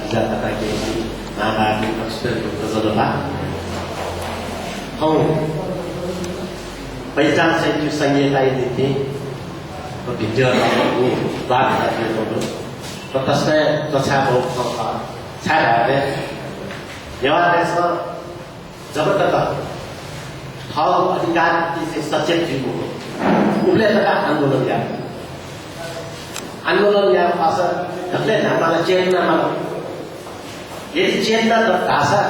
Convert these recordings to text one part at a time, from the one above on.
हिजो तपाईँको महाभारत एक्सपेरिमेन्ट गजलला हौ पहिचान चाहिँ त्यो संहितालाई दिथे भिडियोहरू बात गर्नु र त्यसले कक्षा बहुत छाडे नेवारसँग जब तक थल अधिकार चाहिँ सचेत थियो उसले तक आन्दोलन ल्याएको पास ढक्ले नामालाई चेतना यदि चेतना त भाषा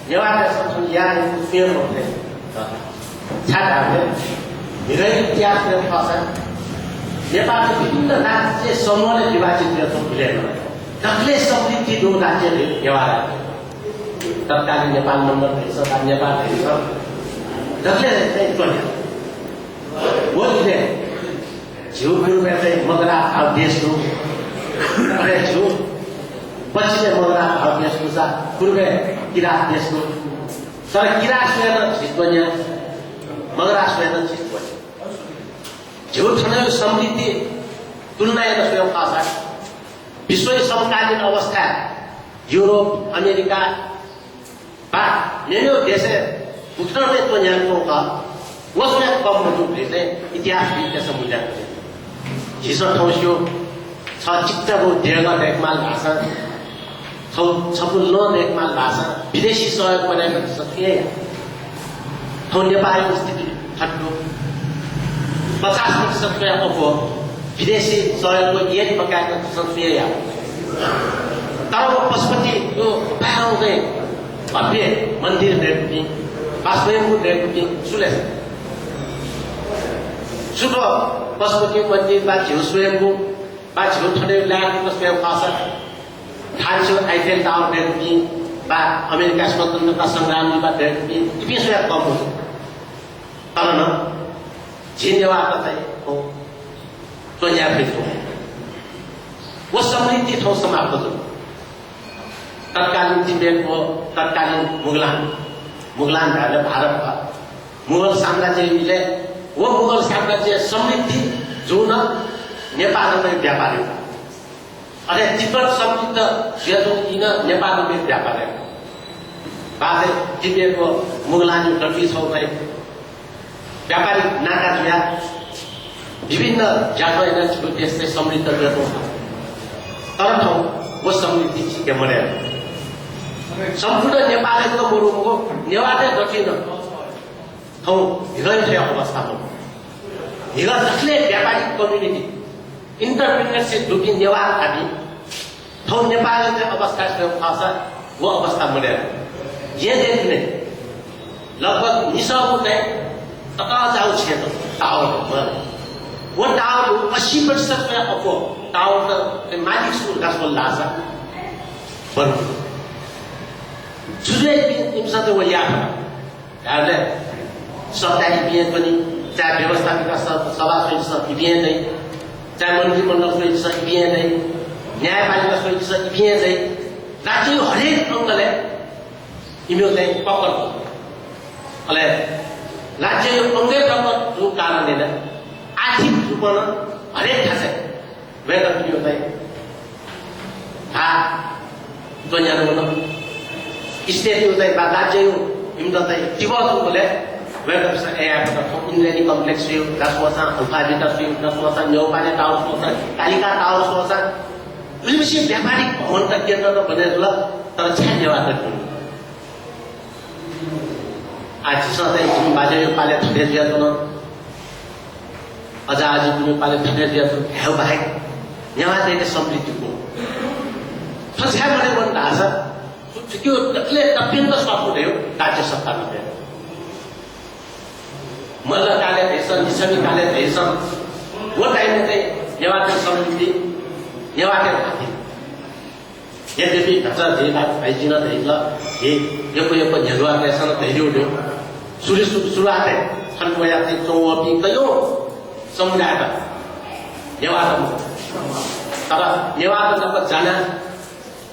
नेवारसँग यहाँ फेर हुँदै छाडे धेरै इतिहास भाषा नेपालको विभिन्न राज्य समूहले विभाजित गरेको भुलेन ढक्ले समृद्धि दो राज्यले नेवार तत्कालीन नेपाल नम्बर भेट्छ नेपाल भेट्छ ढक्ले चाहिँ चल्यो बोलीले झिउ पूर्व चाहिँ मगरा भाव देश हो अरे झिउ पश्चिमे मगरा भाव देश हो पूर्व किरात देश हो तर किरात स्वयं छिटबन्या मगरा स्वयं छिटबन्या झिउ ठनयो समृद्धि तुलनाएन स्वयं भाषा विश्व समकालीन अवस्था यूरोप अमेरिका बा नेनो देश उत्तर में तो न्यानो का उसमें कम रूप से इतिहास भी कैसे मूल्यांकन जिसो ठोसियो चित्त को देगा देखमाल भाषा छपुल लो देखमाल भाषा विदेशी सहयोग बनाने सकिए तो नेपाली स्थिति हटो 50% को विदेशी सहयोग को ये पकाएगा संस्कृति या तब पशुपति जो पैरों में भव्य मंदिर देखती स्वयंभू देखती सुले सुबह पशुपति मंदिर बा झिउ स्वयंभू बा झिउ ठंडे लाख को स्वयं भाषा थालसो आइफेल टावर देखती बा अमेरिका स्वतंत्रता संग्राम की बात देखती इतनी स्वयं कम हो तब न जिन्नेवार का हो तो यहाँ फिर वो समृद्धि ठोस समाप्त हो तत्कालीन तिब्बत को तत्कालीन मुगलान भारत का मुगल साम्राज्य मिले वो मुगल साम्राज्य समृद्धि जो न नेपाल में व्यापारी अरे तिब्बत समृद्ध जो इन नेपाल में व्यापारी बाद तिब्बत को मुगलानी ब्रिटिश हो गए व्यापारी नाका जुया विभिन्न जातो एनर्जी देश से समृद्ध गर्नु तर वो समृद्धि के मरे सम्पूर्ण नेपालको मुरुमको नेवारले दक्षिण हौ हिरण्य अवस्था हो हिरा जसले व्यापारिक कम्युनिटी इन्टरप्रेन्योरशिप डुबी नेवार आदि हौ नेपालको अवस्था से भाषा वो अवस्था मरे ये देखने लगभग निसबु ने तका जाऊ क्षेत्र टावर वो टावर 80% में अपो टावर मालिक सुर का सोल लासा पर जुले इमसा तो वलिया यारले सरकारी बिहेन पनि चाहे व्यवस्थापिका सभा सहित बिहेन नै चाहे मन्त्रीमण्डल सहित बिहेन नै न्यायपालिका सहित बिहेन नै राज्य हरेक अङ्गले इम्रो चाहिँ पकड अले राज्य यो अङ्गै प्रकट जो कारणले नै आर्थिक रूपमा हरेक खासे वेतन यो चाहिँ हा दुनियाँमा स्टेट यो चाहिँ राज्य यो इम्रो चाहिँ तिब्बत बोले वेतन से एयाबाट इन्द्रेणी कम्प्लेक्स यो रासवसा अल्फाबिटा यो रासवसा न्यौपाने टावर सोचा कालिका टावर सोचा उलिसी व्यापारिक भवन त केन्द्र त बनेर तर छान्यवाद गर्नु आज सधैँ जुन बाजे यो पाले थटे दिया त अझ आज जुन पाले थटे दिया त हेउ बाहेक नेवारले समृद्धिको फस्या बने भन्न आशा त्यो तकले अत्यन्त सफल हो राज्य सत्तामा मल्लकाले भेषण निसमीकाले भेषण वो टाइम में नेवारको समृद्धि नेवारको भाति यद्यपि घचा धेला भाइजिन धेला यो नेलुवा भेषण धेरै उड्यो सुरुवात छन्वया चाहिँ चौवपी कयो समुदायका नेवार तर नेवार नक जाना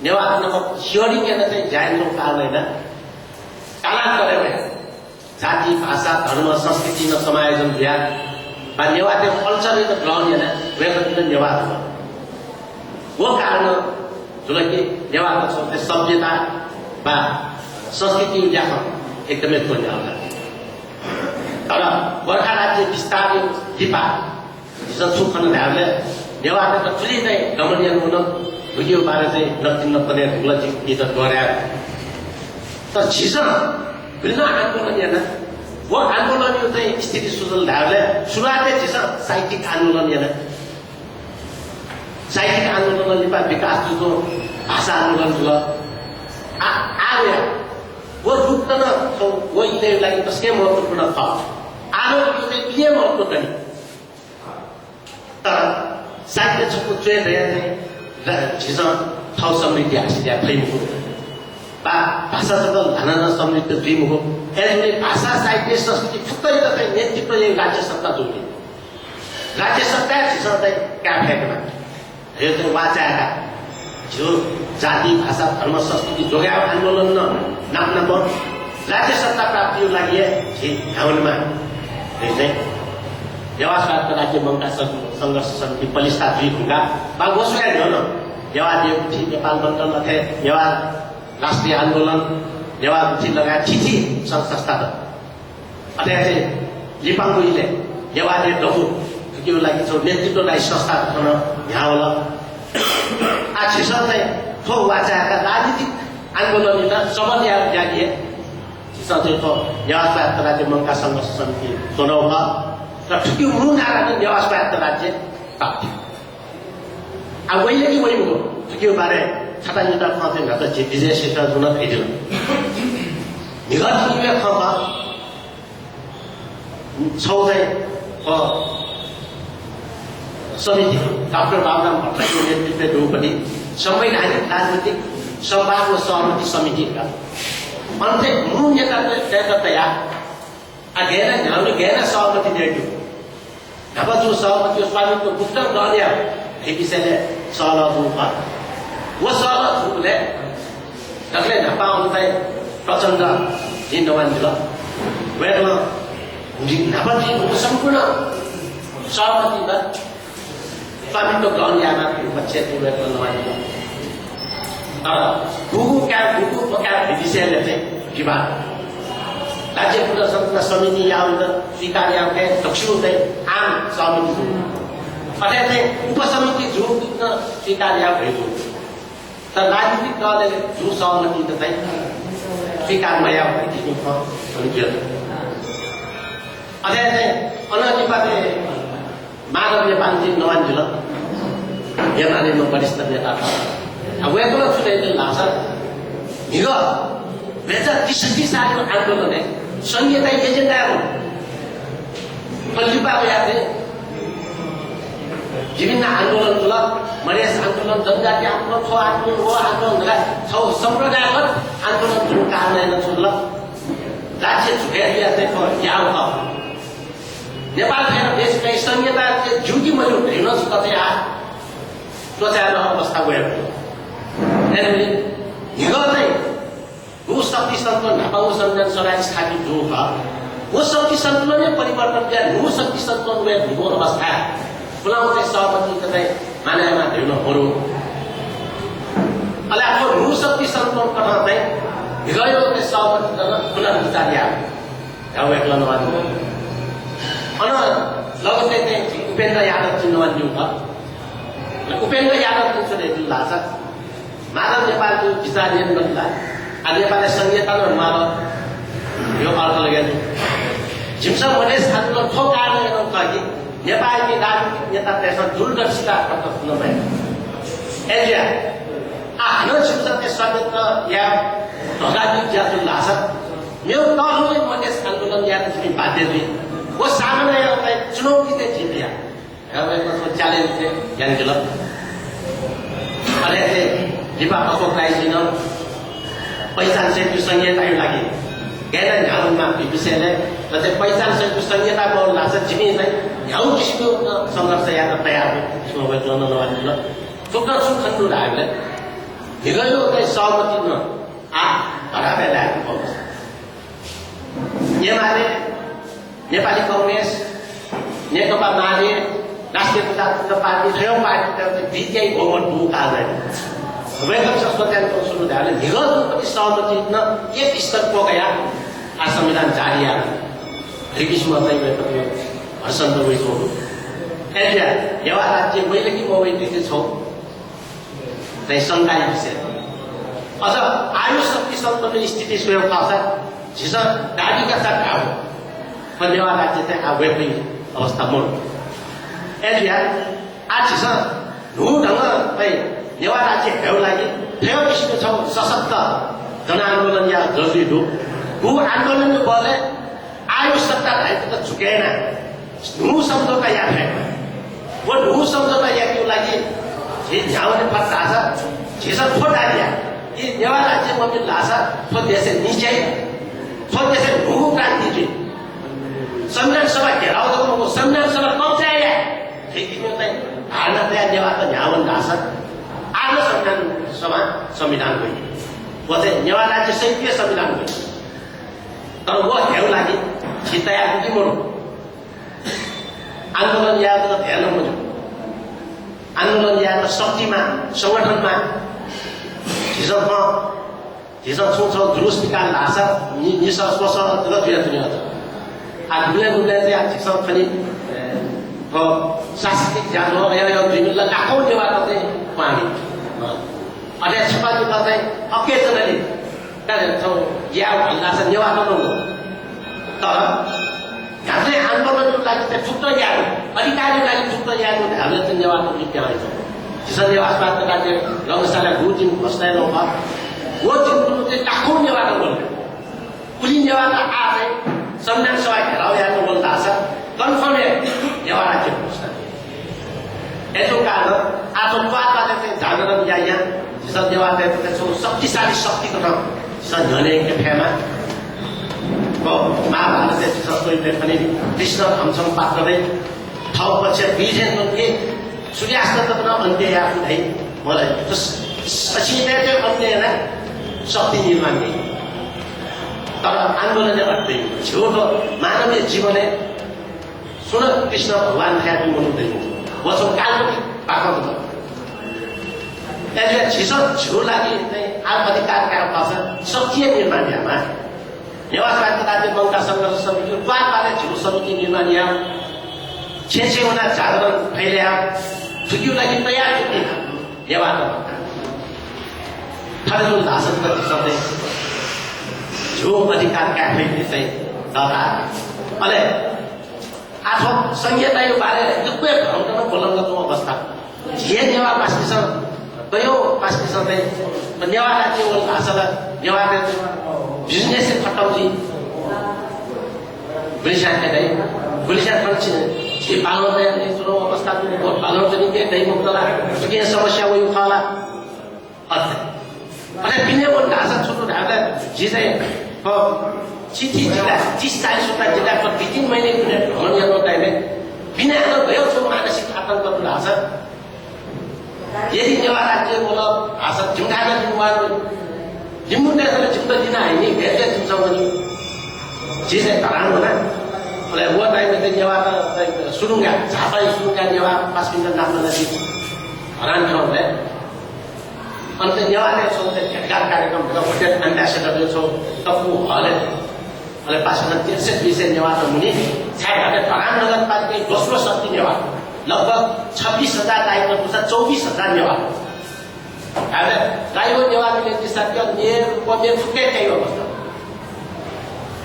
नेवार नक सियोरी के चाहिँ जाइनो काल हैन कालान्तरमा जाति भाषा धर्म संस्कृति न समायोजन भ्या बा नेवारको कल्चर इन ग्राउन्ड हैन वेगन नेवार वो कारण जुन कि नेवारको छ सभ्यता वा संस्कृति उद्याएको एकदमै थोरै आउँछ तर गोर्खा राज्य बिस्तारै दिपा सुखन धारले नेवारले त ठुली चाहिँ गमनियन हुन भुग्यो बारे चाहिँ नचिन्न पर्ने ढुङ्गजी इज्जत गरायो तर झिसन भिन्न आन्दोलन हेर्न वो आन्दोलन यो चाहिँ स्थिति सुजल धारले सुरुवातै झिसन साहित्यिक आन्दोलन हेर्न साहित्यिक आन्दोलन नेपाल विकास जुन भाषा आन्दोलन जुन आयो वो रुक्त न वो इन्हें लागि कसकै महत्त्वपूर्ण छ आलो यो चाहिँ के महत्त्वपूर्ण नि तर साहित्य छको चाहिँ झिस ठाउँ समृद्धि हासिल फिल्मको भाषा सकल धनन समृद्ध फिल्मको यसले भाषा साहित्य संस्कृति फुक्कै त चाहिँ नेतृत्व राज्य सत्ता जोड्ने राज्य सत्ता झिस चाहिँ क्याफेमा यो चाहिँ वाचाएका जो जाति भाषा धर्म संस्कृति जोगायो आन्दोलन नाप्न पर्यो राज्य सत्ता प्राप्तिको लागि ठाउँमा देवासवादको राज्य ममता सङ्घर्ष समिति पलिस्ता दुई ढुङ्गा वा गोसुया हो न नेवारदेखि नेपाल बन्धन अथे नेवार राष्ट्रिय आन्दोलन नेवारदेखि लगायत ठिठी सङ्घ संस्थाहरू अथवा चाहिँ लिपाङ्गुईले नेवारले डबु त्यो लागि जो नेतृत्वलाई संस्था गर्न यहाँ होला आछिस चाहिँ ठो वाचाएका राजनीतिक आन्दोलन सबल जागिए सचेतो नेवार राज्य ममता सङ्घर्ष समिति चुनावमा र ठुक्यो मुन आएर नेवार राज्य प्राप्ति अब वहिले कि वही हो ठुक्यो बारे छटा युद्ध खाँदै न त विजय क्षेत्र जुन फेदिल निगत युवे खाँदा छौदै समिति डाक्टर बाबुराम भट्टराईको नेतृत्वमा पनि संवैधानिक राजनीतिक संवाद र सहमति समितिका अन्त्य मूल नेता तयार गहना हामीले गहना सहमति दिएको अब जो सहमति स्वामित्व मुक्त गर्ने हे विषयले सहमत हुनुभयो वो सहमत हुनुले जसले नपाउनुलाई प्रचण्ड जिन्दवान दिल वेदमा नापजीको सम्पूर्ण सहमतिमा स्वामित्व ग्रहण यामा क्षेत्र वेदमा नमानिदिल गुगु प्रकार विषयले चाहिँ विवाद राज्य पुनर्संरचना समिति यावत स्वीकार यावत दक्षिण चाहिँ आम समिति अथवा चाहिँ उपसमिति जो स्वीकार या भएको तर राजनीतिक दलले जो सहमति त चाहिँ स्वीकार नया भएको थियो अथवा चाहिँ अनतिपाले माधव नेपालजी नवान्जिल एमालेमा वरिष्ठ नेता छ अब वेतन छुट्याइदिनु लाग्छ हिजो 2063 सालको आन्दोलन है संहिता एजेन्डा हो कलिपाको याद विभिन्न आन्दोलन ल मधेस आन्दोलन जनजाति आन्दोलन छ आन्दोलन हो आन्दोलन छ सम्प्रदायगत आन्दोलन जुन कार्यान्वयन छ ल राज्य झुकेरिया चाहिँ यहाँ हो नेपाल फेर देशकै संहिता चाहिँ जुटी मैले हेर्न छु कतै आ त्वचाएर अवस्था गयो एनले हिजो चाहिँ वो शक्ति सन्तुलन नापाउ संविधान सभा स्थापित जो था वो शक्ति सन्तुलन में परिवर्तन किया वो शक्ति सन्तुलन में वो अवस्था बुलाउँदै सहमति कतै मानेमा हेर्न पर्यो अलाको वो शक्ति सन्तुलन कथा चाहिँ हिजो चाहिँ सहमति गर्न पुनर्विचार या गाउँ एकला नवान अन लगतै चाहिँ उपेन्द्र यादव चिन्हवान दिउ था उपेन्द्र यादव चाहिँ लाग्छ माधव नेपालको विचारयन गर्दा नेपाली संहिता मानव यो अर्थ लगाइन्छ झिमसा मधेस आन्दोलन ठो कार्यान्वयन लागि नेपाली राजनीतिक नेता त्यसमा दूरदर्शिता प्रकट हुन भयो एजिया आफ्नो झिमसाले समेत या ढगादी ज्याजु लाग्छ यो तहले मधेस आन्दोलन या चाहिँ बाध्य दुई वो सामने एउटा चुनौती चाहिँ जित्या एउटा च्यालेन्ज चाहिँ यानी ल अरे चाहिँ दिपा अशोक राईसिन पहिचान सहितको संहिता यो लागि गैर ढालमा विषयले र चाहिँ पहिचान सहितको संहिता बोल्न लाग्छ जिम्मे चाहिँ ह्याउ किसिमको सङ्घर्ष या त तयार हो गर्न नवानिल चुक्न सुखन्नु हामीले हिजो चाहिँ सहमति न आ धरावे लागेको अवस्था एमाले नेपाली कांग्रेस नेकपा माले राष्ट्रिय प्रजातन्त्र पार्टी 6औं पार्टी चाहिँ भित्यै बहुमत भूमिका गरे वैकल्पिक संशोधनको सुरु ध्यानले निगमको पनि सहमति न एक स्तर पुगया आ संविधान जारी आ रिकिसमा चाहिँ वैकल्पिक हर्षण गएको एलिया नेवा राज्य मैले कि म वैकल्पिक छौ चाहिँ संघाई विषय अझ आयु शक्ति सन्तुलन स्थिति स्वयं खासा झिस गाडीका साथ गाउँ नेवा राज्य चाहिँ आ वैकल्पिक अवस्था मोड एलिया आ झिस ढु ढङ्ग नेवा राज्य हेउ लागि हेउ किसिमको छ सशक्त जनआन्दोलन या जरुरी ढु आन्दोलन बले आयो सत्ता धाइतो त झुकेन ढु सम्झौता या फेक वो ढु सम्झौता या के लागि जे झाउने पत्ता छ जेस फोटा दिया ये नेवा राज्य मम्मी लासा तो देशे नीचे तो देशे ढु क्रान्ति जी संविधान सभा घेराउ त को संविधान सभा कब्जा या खेती में त हाल्न तयार नेवा त झावन लासा आज संविधान गयो वो चाहिँ नेवा राज्य सहित संविधान गयो तर वो हेउ लागि छितयाको कि मोडो आन्दोलन याद त ध्यान नमुझ्यो आन्दोलन याद शक्तिमा संगठनमा झिस छुछौ जुलुस निकाल लासा निस स्पर्श त दुया दुनिया छ आ दुनिया चाहिँ झिस पनि सांस्कृतिक जानो यो विभिन्न लाखौं नेवा चाहिँ पानी अझै छपाती चाहिँ अकेजनली छौ या भन्दा छ नेवा त नहुनु तर यहाँ चाहिँ आन्दोलनको लागि चाहिँ छुट्टै याद अधिकारको लागि छुट्टै याद हामीले चाहिँ नेवा त विद्यालय छ जिस नेवासबाट राज्य रङ्गशाला गुजिन बस्दै नभए वो दिन चाहिँ लाखौं नेवा त बोल्ने उली नेवा त आ चाहिँ संविधान सभा घेराउ यादको बोल्दा छ कन्फर्म नेवा राज्य घोषणा यसो कारण आज पातबाट चाहिँ जानेर यहाँ जिस नेवा चाहिँ शक्तिशाली शक्तिको ठाउँ जिस झने फेमा महाभारत चाहिँ जसले पनि कृष्ण हमसँग पात्रले ठाउँ पक्ष बिजेन के सूर्यास्त त अन्त्य या है मलाई सचिने चाहिँ अन्त्य होइन शक्ति निर्माण नहीं तर आन्दोलन अट्टै छोटो मानवीय जीवन सुन कृष्ण भगवान ख्याति मनाउँदै वचन काल्पनिक भएको छ त्यसले झिसो झिउ लागि चाहिँ अधिकारका पास शक्तिय निर्माण यामा नेवासबाट राज्य मौका संघर्ष समिति पातबाट झिउ समिति निर्माण या छेछे हुना जागरण फैल्या झुक्यु लागि तयार हुने नेवा ठहरल भाषण प्रति सबै झिउ अधिकार क्याफेले चाहिँ दादा अले आठौं संहिताको बारे दुबै भ्रमणमा बोलाउनको अवस्था जे नेवा पास्किसन गयो पास्किसन चाहिँ नेवा राज्य भाषालाई नेवा बिजनेस खटाउँछ गुलिसा चाहिँ गुलिसा खर्च जे पालन गर्ने सुनो अवस्था को पालन पनि के दै मुक्तला के समस्या वही उठाला अरे बिने को भाषा छोटो ढाला जे चाहिँ चिठी जिल्ला 30-40 वटा जिल्ला पर 2-3 महीने भ्रमण गर्नु टाइमले बिना हाल भयो छ मानसिक आतंक भाषा यदि नेवा राज्य बोल भाषा जिम्दाना जिम्मा जिम्मुनेले जिम्दा दिन आइने भेट्या जिम्साउने जे चाहिँ धरान होला अले वो टाइम में नेवा सुरुंगा झापा सुरुंगा नेवा 5 मिनट नाप्न नदी धरान ठाउँले अन्त नेवाले सोचे भेटघाट कार्यक्रम होटेल एम्बेसडर छौ तपु हले अले 5 मिनट 63 विषय नेवा त मुनि छाडे धरान नगरपालिका दोस्रो शक्ति नेवा लगभग 26,000 टाइपको पुछ 24,000 नेवा अले गाइयो नेवा मिले दिसाक्यो नेर पमे फुके kai अवस्था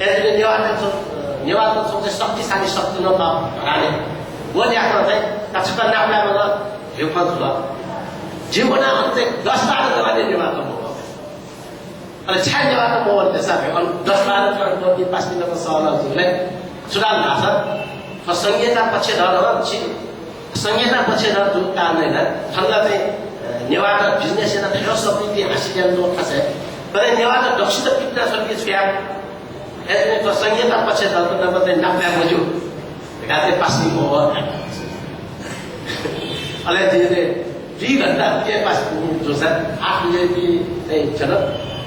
यसले नेवा त सोचे शक्तिशाली शक्ति न त धराने वो ल्याएको चाहिँ कछका नाप्लामा हेउमा छ जीवना अन्ते 10-12 जनाले नेवा त हो अले छाय नेवा त हो त्यसै अनि 10-12 जनाको 5 दिनको सहलले सुधार भाषा संहिता पक्षधर संहिता पक्षधर जो काम हैन फल्ला चाहिँ नेवा त बिजनेस एन्ड फिलोसफी हासिल जो थाहा छ तर नेवा त दक्षिण पित्रा सर्किट क्या यसले त संहिता पक्षधर त नबते नाप्या मजु गाते पास्नी हो अले दिने 2 घण्टा के पास जो छ 8 बजे की चाहिँ चलो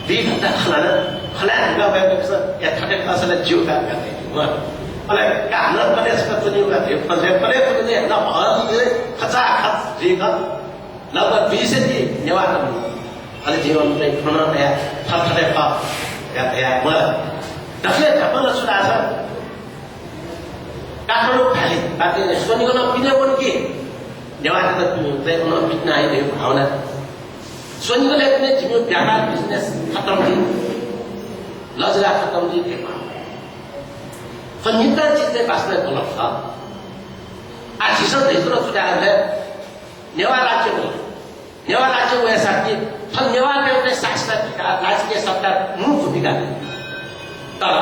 2 घण्टा खला गएको छ या ठटे कसले जिउ काम गर्दै हो अले कान प्रदेश को चुनिउ गर्दै पले पनि न भर खचा खच रेख लगभग 20 नेवा अलि जीवन चाहिँ ठुलो या थपथपे फ या मलाई जसले झपल सुधा छ काठमाडौँ भ्याली बाटे सोनीको पिने पनि के नेवार त चाहिँ उन बित्न आइदियो भावना सोनीकोले पनि जिम्मे व्यापार बिजनेस खत्म थी लजरा खत्म थी तो नित्य चीज चाहिँ वास्तव गलत छ आज हिजो धेरै सुधार है नेवार राज्य वो ऐसा कि हम नेवार में अपने शासक राजकीय सत्ता मुंह भूमिका तर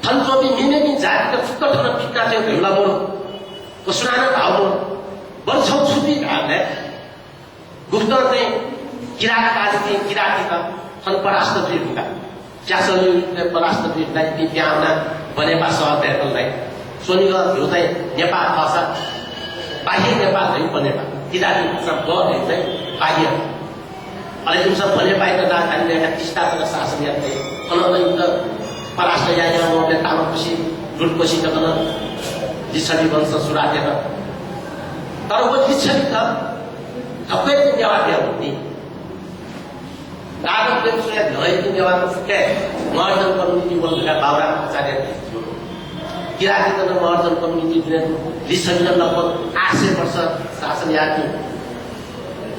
हम जो भी मिने भी जाति का फुक्का ठना पिटना थे भेला मोर वो सुनाना भाव मोर वर्षों छुट्टी भाव है गुप्ता ने किरात काज थी किरात का हम परास्त भी होगा चासल ने परास्त भी नहीं भी प्याना बने पास और बैठल नहीं सोनी का होता है नेपाल भाषा बाह्य नेपाल नहीं बने पा किराती सब दो है बाह्य अरे तुम सब बने पाए तो ना करने का किस्ता का शासन या थे उन्होंने इनका परास्त या वो ने ताम खुशी रुट खुशी का ना जिसकी वंश सुरा देना तर वो जिसकी था धक्के की जवाब दिया होती रात में सुने नहीं की जवाब उसके मॉडर्न कम्युनिटी बोल रहा बावरा आचार्य किराती का ना मॉडर्न कम्युनिटी ने जिसकी लगभग 800 वर्ष शासन याद की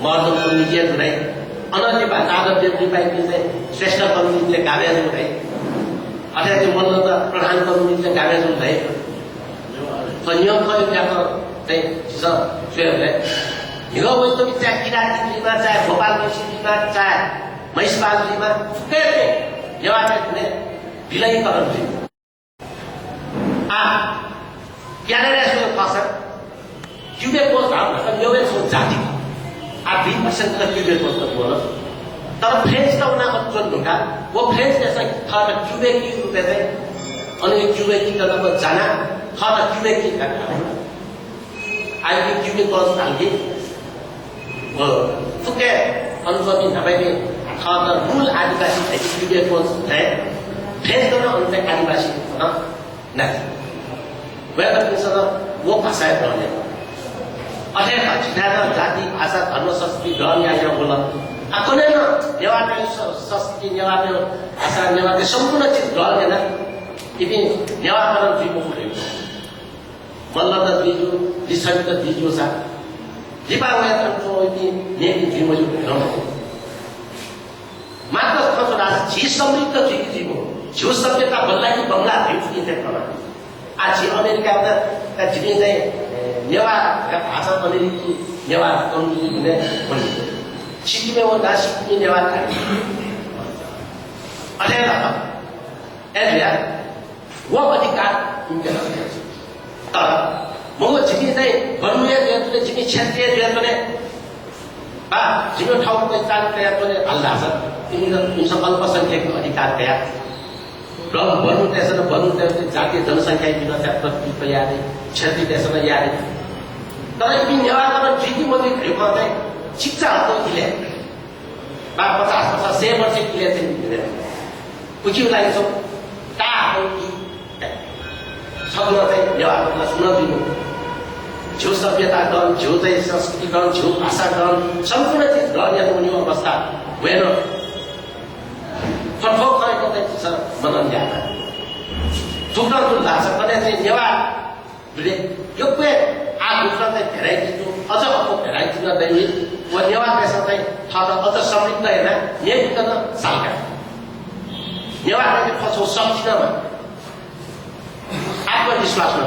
मॉडर्न कम्युनिटी है नहीं अनन्य नागद देवनी पाइने श्रेष्ठ कम्युनिटीले काव्याज हुँदै अथवा त्यो मल्ल त प्रधान कम्युनिटीले काव्याज हुँदै नियम खयो त्यहाँ चाहिँ स्वयंले हिगो वस्तु चाहे किरातीमा चाहे भोपाल मुनिसिपीमा चाहे महिषपालजीमा थुकै नेवारले हुने विलयीकरण थियो क्यानाडा यसको फसल क्युबेक भाग एउटै सो जाति 20% का क्यूबेक वस्तु बोला तब फ्रेंच का उन्हें अचल ढूंढा वो फ्रेंच जैसा था ना क्यूबेक की रूपे थे और ये क्यूबेक की तरफ को जाना था ना क्यूबेक की तरफ आज भी क्यूबेक बहुत आगे वो तो क्या अनुसारी नवाई में था ना मूल आदिवासी थे क्यूबेक बहुत है फ्रेंच तो ना उनसे आदिवासी ना नहीं वह तो किसी वो भाषा है अरे जिल्लामा जाति भाषा धर्म संस्कृति धर्म यहाँ बोला कुनै न नेवारको संस्कृति नेवारको भाषा नेवारको सम्पूर्ण चिज गर्दैन यदि नेवारको जीवको फुलेको मल्ल त दिजु लिसक त दिजु छ दिपावली त यदि नेकी जीव जो रमायो मात्र खतो राज जी समृद्ध जीव जीव सभ्यता बल्लाकी बंगला भेट के थे आज अमेरिका त जीव चाहिँ नेवार भाषा अमेरिकी नेवार कम्युनिटी ने बनी सिक्किम में वो ना सिक्किम नेवार था अरे ना ऐसा वो अधिकार इनके नाम है तर मगो जिम्मे चाहिँ बर्मुया दिए जिम्मे क्षेत्रीय दिए बा जिम्मे ठाउँ को चाल तयार करने अल्लाह सर इनका अल्पसंख्यक अधिकार तयार बर्नु देशमा बर्नु देश जातीय जनसङ्ख्या बिना चाहिँ प्रतिनिधित्व यादे क्षेत्रीय देशमा यादे तर यदि नेवारबाट जीती मन्त्री भएको चाहिँ शिक्षा हत्तो किले बा 50 वर्ष किले चाहिँ उकिलाई छ ता हो कि सक्नु चाहिँ नेवारलाई सुन्न दिनु जो सभ्यता गण जो चाहिँ संस्कृति गण जो भाषा गण सम्पूर्ण चिज गर्ने हुने अवस्था होइन फटफट गरेको चाहिँ मनन जाना थुक्न जुन लाग्छ कतै चाहिँ नेवारले यो के दूसरा चाहिँ भेराइटी जो अझ अर्को भेराइटी गर्दै वो नेवार देशमा चाहिँ थप अझ समृद्ध होइन नेविकन सालका नेवारले फसो सक्दिनमा आत्मविश्वासमा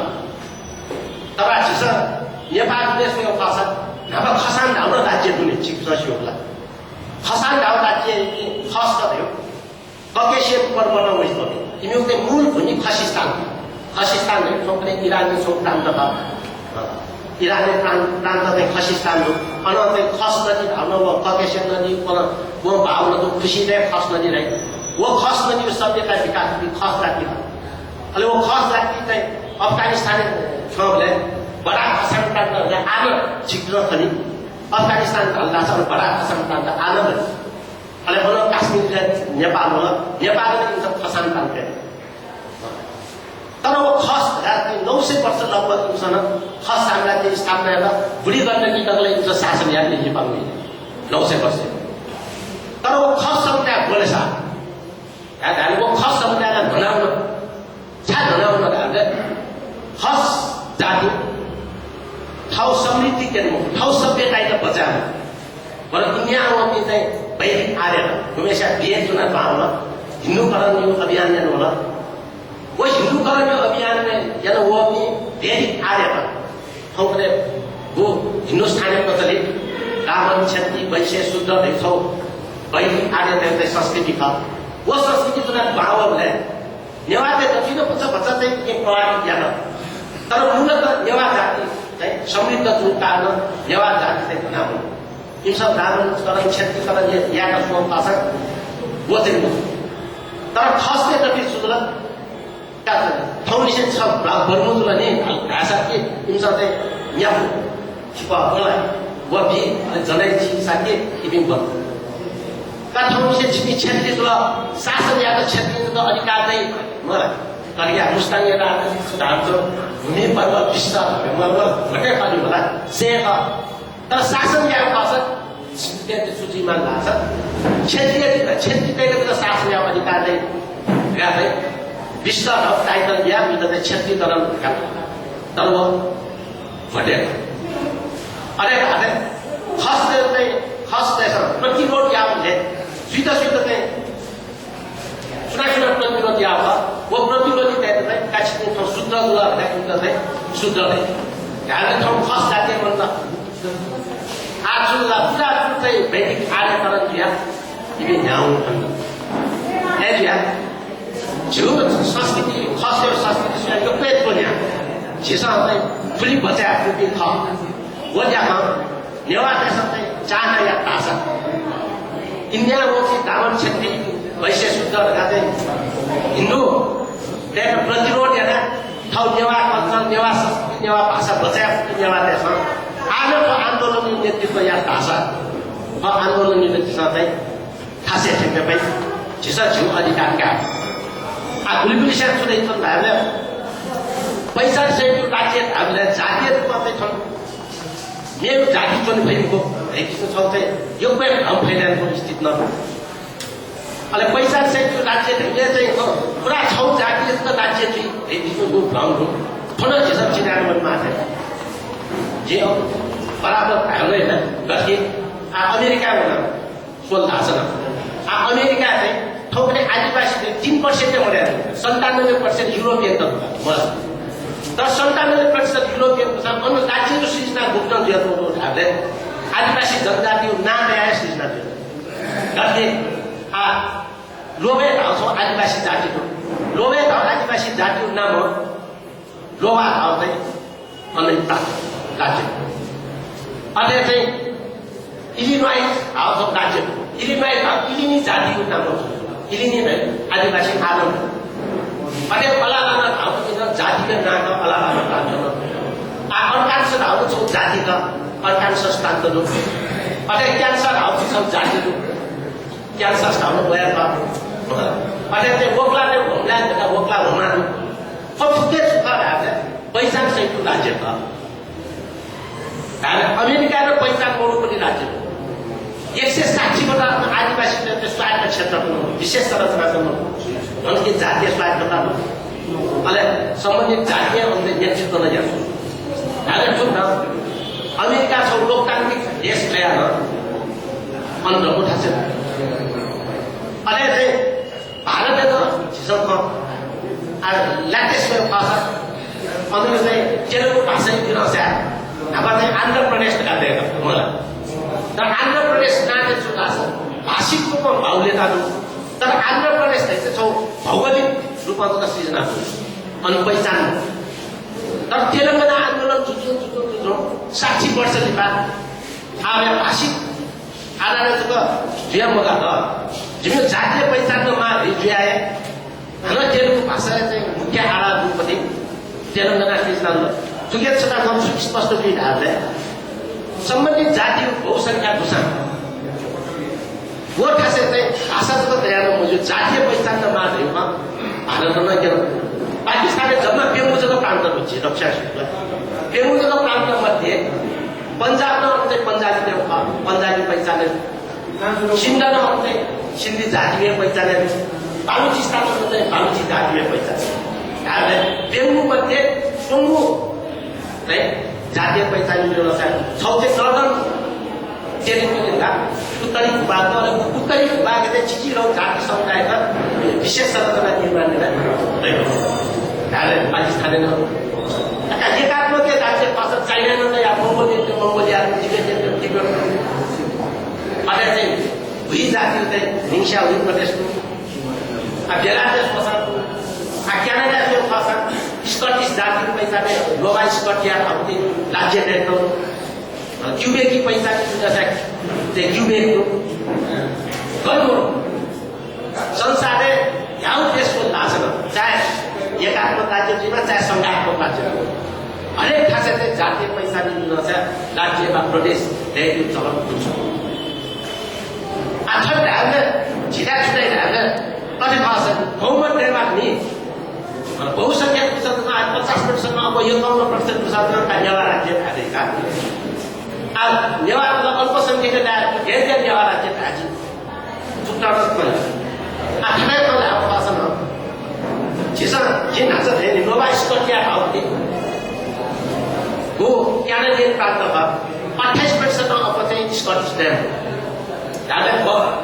तर छिस नेपाल देशको यो भाषा नभए खसान ढाउँ राज्य हुने चिक रस्यो होला खसान ढाउँ राज्य खस गर्यो ककेसियन पर्वत वस्तो तिमीको मूल भूमि खसिस्तान है छोकरे इरानी छोक प्रान्त था इरानी प्रान्त चाहिँ खसिस्तान हो अनि चाहिँ खस नदी भावना वो ककेसियन नदी वो भावना तो खुशी रहे खस नदी रहे वो खस नदी सभ्यता विकास की खस जाति अनि वो खस जाति चाहिँ अफगानिस्तान छोले बडा खसान प्रान्त आलो छिक्र पनि अफगानिस्तान हल्ला छ बडा खसान प्रान्त आलो अनि बोलो काश्मीर नेपाल हो नेपालले इन्छ खसान प्रान्त तर वो खस 900 वर्ष लगभग उसँग खस साम्राज्य स्थापना हुँदा बुढी गण्डकी तकले इन्छ शासन याद नेपालले 900 वर्ष तर वो खस समुदाय बोलेछ हामीले वो खस समुदायलाई भनाउन भनाउन हामीले खस जाति ठाउँ समृद्धि के ठाउँ सभ्यतालाई बचाउनु तर दुनिया में चाहिँ वैदिक आर्य हमेशा बिहे चुनाव पाउन हिंदूकरण यो अभियान में होला वो हिंदूकरण यो अभियान में यानी वो भी वैदिक आर्य ठाउँ वो हिंदुस्तान प्रचलित ब्राह्मण क्षत्रिय वैश्य शूद्र देखौ वैदिक आर्य देवता संस्कृति का वो संस्कृति चुनाव भाव है नेवारले दक्षिण पक्ष भन्छ चाहिँ के प्रभावित ज्ञान तर मूलतः नेवार जाति चाहिँ समृद्ध जुटाउन नेवार जाति चाहिँ बनाउनु ये सब ब्राह्मण करण क्षत्रिय करण यहाँ का स्वभाव पासा वो चाहिँ तर खसले त के सुधर का फाउन्डेसन छ बर्मुजुला नि भाषा के इनसा चाहिँ यहाँ छिपा होला वो भी जनै छि साके इबिङ बन का फाउन्डेसन छिपी क्षत्रिय जुला शासन या त क्षत्रिय जुला अधिकार चाहिँ मलाई करिया मुस्ताङ या धार्छ भूमि पर्व विस्तार मर्व घटे पानी होला सेवा तर शासन या शासन क्षेत्रीय सूचीमा लाग्छ क्षेत्रीय शासन या अधिकार चाहिँ गादै विस्तार अफ टाइटल या विधले क्षेत्रीकरण तर वो घटे अरे हाते खस त्यसमा प्रतिरोध या भने सीधा चाहिँ चुनाव प्रतिरोध या वो प्रतिरोधी चाहिँ काछिने ठाउँ शुद्ध जुला भन्दा चाहिँ शुद्ध नै हामीले ठाउँ खस जातीय भन्दा आजुला पूरा चाहिँ वैदिक आर्यकरण किया ये न्याउ भन्दा है या जो संस्कृति खस और संस्कृति से यो पेट को न्या जिसा चाहिँ फुली बचा फुली था वो यहाँ नेवार चाहिँ चाहना या तासा इंडिया वो चाहिँ ब्राह्मण क्षत्रिय वैश्य शुद्ध लगाते हिंदू त्यहाँ प्रतिरोध या ठाउँ नेवार कल्चर नेवार संस्कृति नेवार भाषा बचाया नेवार त्यसमा आजको आन्दोलन नेतृत्व या भाषा आन्दोलन नेतृत्व चाहिँ खासै ठिकै पनि झिसा झिउ अधिकारका गुलिगुली साथ सुनै छन् हामीले पैसा सहित राज्य हामीले जातीय रूपमा चाहिँ छन् मेरो जाति पनि भएको छ चाहिँ यो पनि ठाउँ फैलाएको स्थिति न अहिले पैसा सहित राज्य चाहिँ पुरा छौ जातीय राज्य चाहिँ भेटिसको भ्रम हो ठुलो झिसा चिनारमा माथि जे बराबर हामीले होइन गति अमेरिका हुन सोल्दा छ अमेरिका चाहिँ ठाउँले आदिवासीले 3% हुने 97% युरोपियन त तर 97% युरोपियन छ अन्य राज्यको सृजना गुप्त दिएको हामीले आदिवासी जनजाति नाम ल्याए सृजना दियो गति लोभे ठाउँ छ आदिवासी जातिको लोभे ठाउँ आदिवासी जातिको नाम हो लोभा ठाउँ चाहिँ अन्य राज्य अहिले चाहिँ इलिनोइस हाउस अफ राज्य इलिनोइस इलिनी जातिको नाम हो इलिनी है आदिवासी आदम अहिले अलालामा ठाउँ जातिको नाम अलालामा राज्य अर्कांश ठाउँ छ जातिका अर्कांश स्थान रूप अहिले क्यान्सर हाउस छ जातिको क्यान्सर ठाउँ गएर अहिले चाहिँ वक्लाले होमल्यान्ड वक्ला होमल्यान्ड फुक्के सुखा पैसा सहित राज्य छ अमेरिका र पहिचान मोडु पनि राज्य हो 160 आदिवासी स्वायत्त क्षेत्र विशेष संरचना उनकी जातीय स्वायत्तता अहिले सम्बन्धित जातीय उनले नेतृत्व नै गर्छ हामीले जुन अमेरिका छ लोकतान्त्रिक देश ल्याएर अन्त उठा छ अहिले चाहिँ भारतले त झिसक ल्याटेस्ट भाषा अन्त चाहिँ तेलुगु भाषा दिनुहोस् अब चाहिँ आन्ध्र प्रदेश गर्दै मलाई तर आन्ध्र प्रदेश नाथे चुका छ भाषिक रूपमा बाहुल्यता तर आन्ध्र प्रदेश चाहिँ छौ भौगोलिक रूपमा त सृजना अनि पहिचान तर तेलङ्गाना आन्दोलन जुझो 60 वर्षदेखि बाद आयो भाषिक आधारको जुया मगा त जिम्मे जातीय पहिचानको माग जुयाए हाम्रो तेलुगु भाषाले चाहिँ मुख्य आधार रूपमा तेलङ्गाना सृजना चुकेत सदा गर्छु स्पष्ट विधाहरूले सम्बन्धित जाति बहुसङ्ख्या घुसा गोर्खा से चाहिँ भाषाको तयार मौजूद जातीय पहिचान माध्यममा भारत नगेर पाकिस्तानले जम्मा बेमुजको प्रान्त हुन्छ रक्षा बेमुजको प्रान्त मध्ये पन्जाब र चाहिँ पन्जाबी पहिचान सिन्धनमा चाहिँ सिन्धी जातीय पहिचान बालुचिस्तानमा चाहिँ बालुची जातीय पहिचान बेङ्गु मध्ये टुङ्गु चाहिँ जातीय पहिचान छौटे नर्दन चेलिङका उत्तरी भूभाग र उत्तरी भूभाग चाहिँ चिचिरो जाति समुदायका विशेष संरचना निर्माण पाकिस्तान एकात्मक राज्य कसर चाइना या मंगोलिया तिब्बत अझै चाहिँ भुइँ जाति चाहिँ हिंसा हुने प्रदेशको बेलायत पछाडको क्यानाडाको पछाड स्कटिस जातिको पहिचाने नोभा स्कटिया भन्ने राज्य रहेको क्युबेकी पहिचान चाहिँ क्युबेकको गर्नु संसारले यहाँ देशको लाछन चाहे एकात्मक राज्यमा चाहे संघात्मक राज्य हरेक खासै चाहिँ जातीय पहिचान राज्य वा प्रदेश धेरै चलन हुन्छ आठौँ ढाल्ने छिटा छुटाइ ढाल्ने कति भाषा बहुमत निर्माण नि बहुसंख्यक प्रतिशतमा 50% अब 51% प्रतिशतमा नेवार राज्य थालेका अब नेवारलाई अल्पसंख्यक ल्याएर धेरै नेवार राज्य थाजी चुक्टाउन पर्यो आठै तल अब भाषामा छिसा जिन हान्छ धेरै नोभा स्कटिया भाउले हो क्यानाडियन प्रान्त भयो 28% अब चाहिँ स्कटिस ड्याम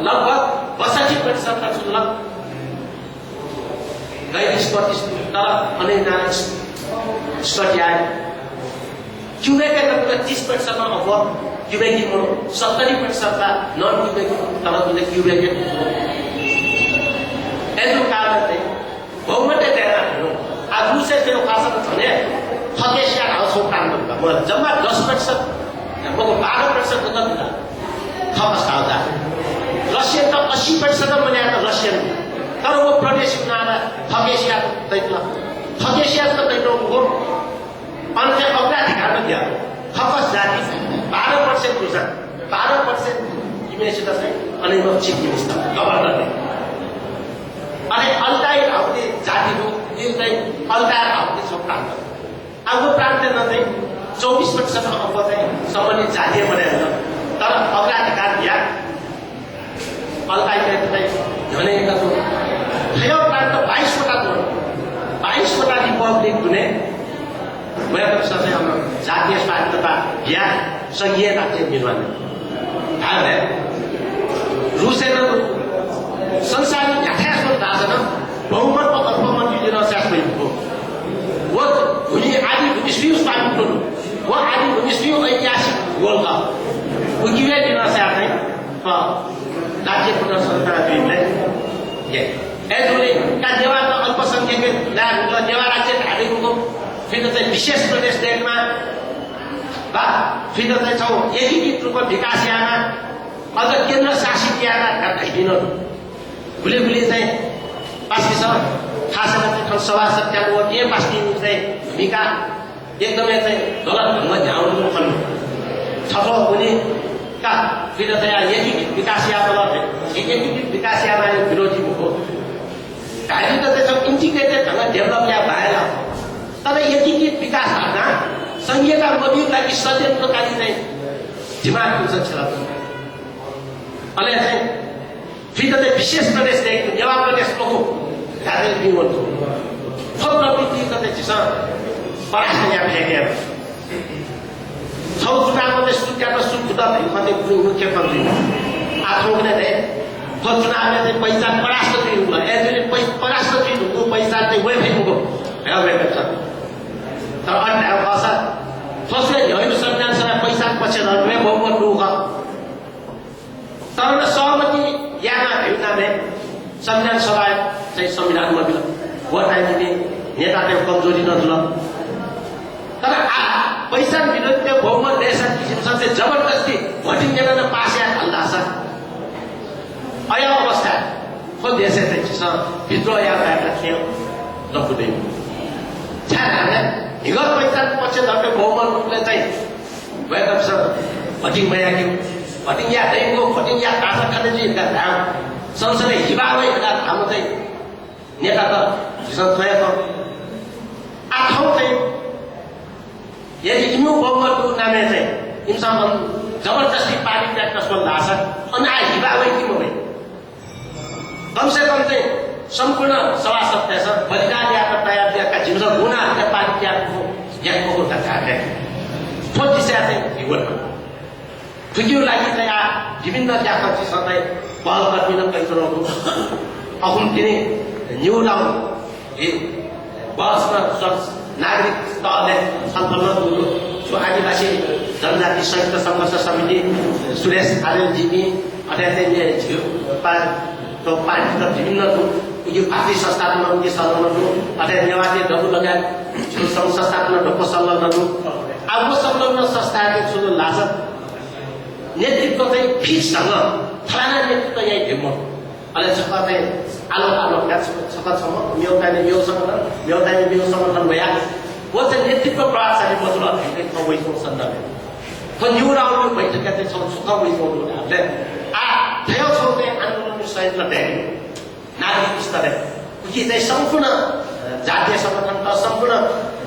लगभग 62% सुलभ गैर स्कटिस तर अनेक स्कटिया क्युबेकका लगभग 30% अब क्युबेकी 70% नन क्युबेकी तर क्युबेकी यसको कारण चाहिँ बहुमत धेरै अब रुसिया त्यो भाषामा छ भने थकेसिया हाउस प्रान्त म जम्मा 10% म 12% त थपस खाउँदा रसियन त 80% भने रसियन तर वो प्रदेश उनीहरूलाई थकेसिया थकेसिया त तैँको अन्त अग्राधिकारमा दियो थपस जाति 12% रुसा 12% इमेसित चाहिँ अनि म चिफ मिनिस्टर गभर्नरले अनि अल्ताई हाउले जातिको जुन चाहिँ अल्तायर हाउले छ प्रान्त अब वो प्रान्तमा चाहिँ 24% अब चाहिँ सम्बन्धित जातीय बनाएर तर अग्राधिकार दिया अल्ताई चाहिँ झनै थयो प्रान्त 22वटा रिपब्लिक हुने भएको चाहिँ हाम्रो जातीय स्वायत्तता या संघीय राज्य निर्माण हामीले रुसले संसार यथार्थ दाजन बहुमतको अल्पमत युजना शास्त्र हो वो भूमि आदि भूमिस्वीय स्थापित गर्नु वो आदि भूमिस्वीय ऐतिहासिक गोल का उकिवे दिन साथै राज्य पुनर्संरचना दिनले एजुले का नेवार अल्पसंख्यक नेवार राज्य ढालेको फेरि चाहिँ विशेष प्रदेश देशमा वा फेरि चाहिँ छौ एकीकृत रूपमा विकास यामा अझ केन्द्र शासित यामा घटाइदिन भुले चाहिँ पास्किसम्म खासमा चाहिँ सभा सत्याको के पास्किनु चाहिँ भूमिका एकदमै चाहिँ गलत ढङ्गमा ध्याउनु पर्ने छठौँ हुने का फेरि चाहिँ एकीकृत विकास यामा एकीकृत विकास यामा विरोधी हो घाइते त चाहिँ इन्टिग्रेटेड ढङ्गमा डेभलप या भएर तर एकीकृत विकास भएन संघीयता मोदीलाई षड्यन्त्रकारी चाहिँ दिमाग हुन्छ क्षेत्र अनि चाहिँ फेरि चाहिँ विशेष प्रदेश चाहिँ नेवार प्रदेशको हो घाटे बिउन्थ्यो थप प्रवृत्ति चाहिँ चिसँग परास्त यहाँ फेकेर छौ चुनावमा चाहिँ सुत्याएर सुत्दा कतै मुख्यमन्त्री आठौँ नै थिए थप चुनावले चाहिँ पहिचान परास्त दिनु एजुले परास्त दिनुको पहिचान चाहिँ वेफेको हेरेको छ तर अन्य भाषा फसले होइन संविधान सभा पहिचान पछि रहने बहुमत होगा तर सहमति यहाँ भेट्नाले संविधान सभा चाहिँ संविधानमा बिल वोट आइदिने नेताको कमजोरी नजुल तर पहिचान विरुद्ध त्यो बहुमत देशा किसिमसँग चाहिँ जबरजस्ती भोटिङ गरेर पास या हल्ला छ अय अवस्था खो देश चाहिँ विद्रोह या भएका थियो नपुदै छाने हिगत पहिचान पछि धर्के बहुमत रूपले चाहिँ भएको छ भोटिङ भइहाल्यो भोटिङ या डेङ्गो भोटिङ या कासा खानेजी धाम संसदले हिबालै हाम्रो चाहिँ नेता त हिसाब थएको आठौँ चाहिँ यदि इन्नु बहुमतको नामले चाहिँ इन्सान जबरजस्ती पार्टी ट्याक्न सोल्दा छ अनि आ हिबा वै कि म कमसे कम चाहिँ सम्पूर्ण सभासद छ बलिदान यात्रा तयार दिएका जिम्स गुना त्या पार्टी त्यागको याको होता थाहा थोर दिशा चाहिँ हिवन तुक्यो लागि चाहिँ आ विभिन्न त्यागपछि सधैँ पहल गर्दिन कैसरोको अहुम दिने न्यू लाउन बसमा नागरिक तहले छलफल गर्नु जो आदिवासी जनजाति संयुक्त संघर्ष समिति सुरेश आर्यनजी अत्यन्तै पार्टीका विभिन्न यो पार्टी संस्थात्मक के संलग्न अथवा नेवासी डबु लगायत सङ्घ संस्थात्मक ढोको संलग्न अब संलग्न संस्थाको छुलो लाछ नेतृत्व चाहिँ फिक्ससँग फलाना नेतृत्व यही भेमो अहिले छकते आलो क्या छकसम्म एउटाले यो सङ्गठन एउटाले यो सङ्गठन भया वो चाहिँ नेतृत्व प्रभावशाली बदल वैसो सन्दर्भ तो न्यू राउन्ड भइसकेका चाहिँ छौ सुख वैसो हामीले थियो छौ चाहिँ आन्दोलन संयन्त्र ढेरी नागरिक स्तरले कि चाहिँ सम्पूर्ण जातीय सङ्गठन र सम्पूर्ण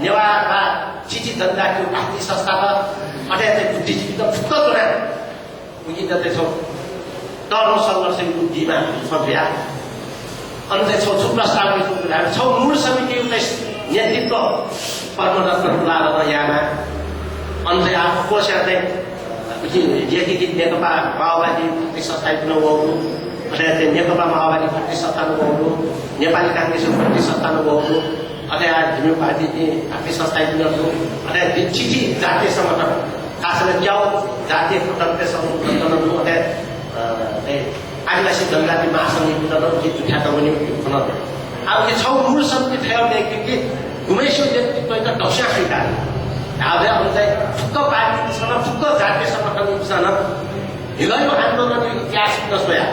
नेवारका चिठी जनजातिको पार्टी संस्थापक अथवा चाहिँ बुद्धिजीवी त फुक्क कुरा उनी जस्तै छौ टर्म सङ्घर्ष बुद्धिमा सभ्या अनि चाहिँ छौ छु प्रस्ताव छौ मूल समिति नेतृत्व परमरत्न लाएर यहाँमा अनि चाहिँ आफू कोसेर चाहिँ एकीकृत नेकपा माओवादी पार्टी संस्थापन गर्नु अथवा चाहिँ नेकपा माओवादी पार्टी संस्थापन गर्नु नेपाली काङ्ग्रेसको पार्टी संस्थापन गर्नु अथवा झिमिर पार्टी पार्टी संस्थापन गर्नु अथवा चिठी जातीय सङ्गठन खासमा क्याउ जातीय प्रतन्त्र सङ्गठन गर्नु अथवा आदिवासी जनजाति महासङ्घ जुटाउनु जुठ्याएको पनि बनाउनु अब यो छौ मूल समिति थियो कि घुमेसो नेतृत्व त ढौसा स्वीकार अब चाहिँ फुक्क पार्टीसँग फुक्क जातीय सङ्गठनसँग हिलो आन्दोलन इतिहास नसोया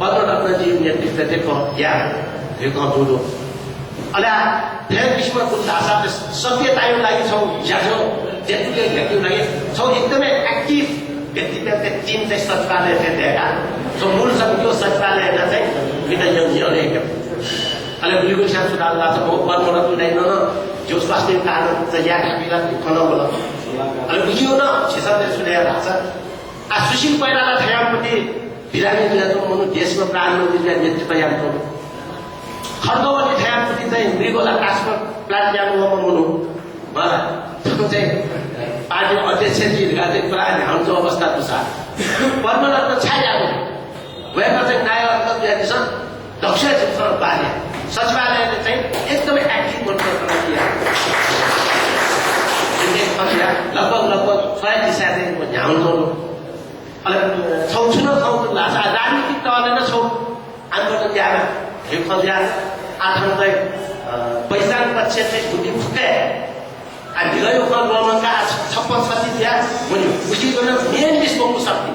बद्ररत्नजी नेतृत्व दिएको या हिलो दुलो अला धेरै किसिमको भाषा सभ्यताको लागि छौ ज्याझो जेतुले व्यक्तिको लागि छौ एकदमै एक्टिभ व्यक्तिगत टिम चाहिँ सचिवालय चाहिँ दिएका जो मूल समितिको सचिवालयमा चाहिँ विधायकजीहरूले अहिले गुलिगुल श्याम सुधार लाग्छ म परमरत हुँदैन जो स्वास्थ्य कारण चाहिँ या हामीलाई खनाउ होला अहिले बुझियो न छिसले सुनेर लाग्छ आ सुशील कोइराला थयापति बिरामी दिलाको मनु देशमा प्रधानमन्त्रीले नेतृत्व यान्त्रो खड्गवती थयापति चाहिँ मृगोला कासमा प्लान्ट जानुभयो मनु मलाई त्यो चाहिँ पार्टी अध्यक्षजीहरूका चाहिँ प्राय हाम्रो अवस्था तुसा परमरत्न छाइरहेको भएका चाहिँ नायक अध्यक्ष दक्ष क्षेत्र बाले सचिवालयले चाहिँ एकदमै एक्टिभ लगभग 100 दिशा चाहिँ झ्याउनु छौ छु न छौ लाग्छ राजनीतिक तहले नै छौ आन्दोलन ल्याएर यो खल्या आफ्नो चाहिँ पहिचान पक्ष चाहिँ बुद्धि फुके हामीले यो गभर्नमेन्टका 56 दिया भने खुसी गर्न मेन लिस्ट बोक्नु सक्ने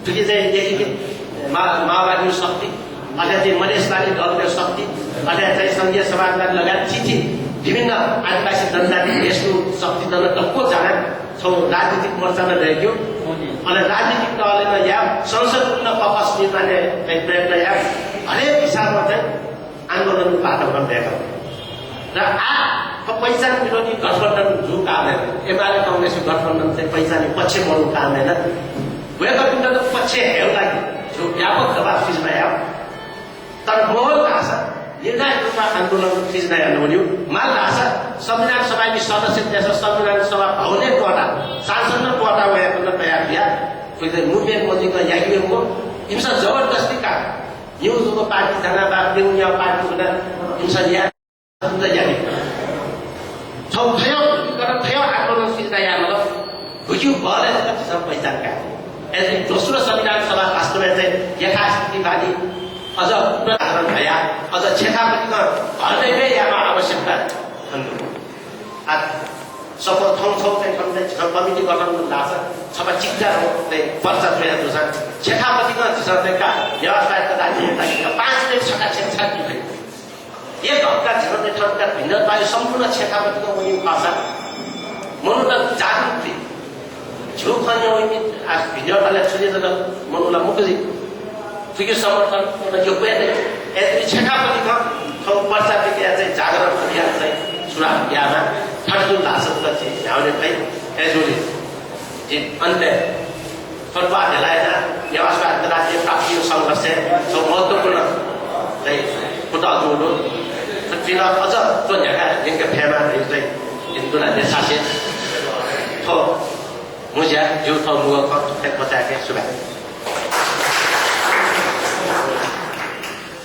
त्यो चाहिँ एकीकृत माओवादी शक्ति अथवा चाहिँ मधेसवादी दलको शक्ति अथवा चाहिँ सङ्घीय समाजवादी लगायत चिठी विभिन्न आदिवासी जनजाति देशको शक्ति दल टक्को जाने छौ राजनीतिक मोर्चामा रहेको अनि राजनीतिक दलले या संसदपूर्ण कपस निर्माण प्रयत्न या हरेक हिसाबमा चाहिँ आन्दोलनको वातावरण दिएको र पहिचान विरोधी गठबन्धन जो काम एमाले काङ्ग्रेसको गठबन्धन चाहिँ पहिचान पक्ष बन्नु काम होइन गठबन्धन पक्ष हेर्दा जो व्यापक दबाव फिर्मा आयो तर मोहल भाषा निर्णायक रूपमा आन्दोलन फिर्ना हेर्नु भन्यो माल भाषा संविधान सभाकी सदस्य देश संविधान सभा भवने कोटा सांसद कोटा भएकोमा तयार दिया कोही मुभमेन्ट मजिको यागिएको हिंसा जबरजस्ती का न्युजको पार्टी जाना बा देउनिया पार्टी हुँदा हिंसा या यागी छौ थियो थियो आन्दोलन फिर्ना यार्न बुझ्यो भले जति सब पहिचानका यसले दोस्रो संविधान सभा वास्तवमा चाहिँ यथास्थितिवादी अझ पुनराधारण भया अझ क्षेत्रपतिको घरमै यहाँ आवश्यकता सबै ठाउँ चाहिँ कमिटी गठन लाग्छ सबै चिक्कार पर्चा जोडेको छ क्षेत्रपतिको का व्यवस्थाका लागि 5 मिनट छका छेडछाड भयो एक हप्ता झिर्ने ठाउँका भिन्नता सम्पूर्ण क्षेत्रपतिको उनी भाषा मनु त जागृति झिउ खन्ने उनी भिन्नतालाई छुने मनुलाई मुखजी फिक्र समर्थन यो पनि यदि क्षेत्रपतिको ठाउँ पर्चा विक्रिया चाहिँ जागरण अभियान चाहिँ सुराग यामा ठड्जुल भाषा चाहिँ ल्याउने चाहिँ एजोली अन्त थोरपाहरूलाई व्यवस्था अन्तर्राष्ट्रिय प्राप्तिको सङ्घर्ष महत्त्वपूर्ण चाहिँ पुतलहरू फिर अझ चोन्याका जिनका फेमाहरू चाहिँ हिन्दूलाई देशासे थो मुझ्या जिउ थो मुगल बचाएका सुभा